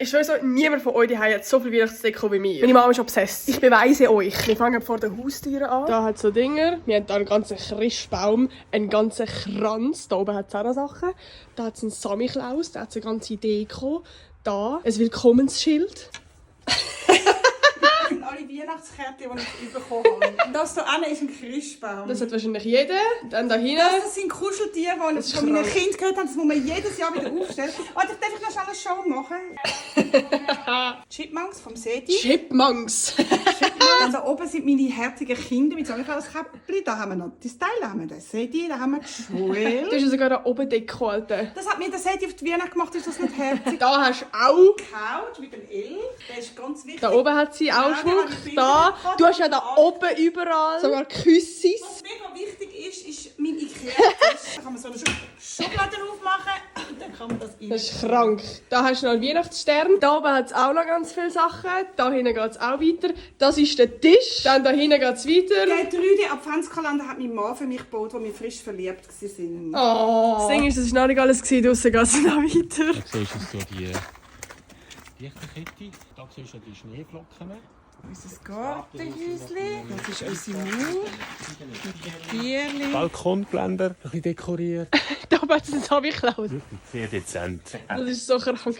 Ich schwöre so, niemand von euch hat so viel Weihnachtsdeko wie mir. Meine Mama ist obsessed. Ich beweise euch. Wir fangen vor den Haustüren an. Da hat es so Dinger. Wir haben da einen ganzen Christbaum, einen ganzen Kranz. Da oben hat es auch noch Sachen. Da hat es einen Samichlaus, da hat es eine ganze Deko. Da ein Willkommensschild. Das sind alle Weihnachtskärtchen, die ich bekommen habe. Und das hier hinten ist ein Christbaum. Das hat wahrscheinlich jeder. Dann da hinten. Das sind Kuscheltiere, die ich von meinen Kindern gehört habe. Das muss man jedes Jahr wieder aufstellen. Warte, darf ich noch schnell eine Show machen? Chipmunks vom Seti. Chipmunks. Und da oben sind meine herzigen Kinder mit so einem kleinen Käppchen. Da haben wir noch das Teil, da haben wir den Seti, da haben wir Joel. Du hast ja sogar da oben Deko, Alter. Das hat mir der Seti auf die Weihnacht gemacht, ist das nicht herzig? Da hast du auch. Couch mit dem L, der ist ganz wichtig. Da oben hat sie auch Schmuck. Da. Du hast ja da oben überall. Sogar Küssis. Was mega wichtig ist mein Ikea-Tisch. Da kann man so eine Schublade aufmachen und dann kann man das rein. Das ist krank. Da hast du noch einen Weihnachtsstern. Da oben hat es auch noch ganz viele Sachen. Da hinten geht es auch weiter. Das ist der Tisch. Dann da hinten geht es weiter. Der 3D-Adventskalender hat mein Mann für mich gebaut, als wir frisch verliebt waren. Oh. Das Ding ist, das war noch nicht alles. Draussen geht es noch weiter. Da siehst du so die Lichterkette. Da siehst du die Schneeflocken. Unser Gartenhäuschen. Das ist unsere Mauer. Mit den Tierchen. Balkongeländer, ein bisschen dekoriert. Da oben hat es einen Samichlaus. Sehr dezent. Das ist so krank.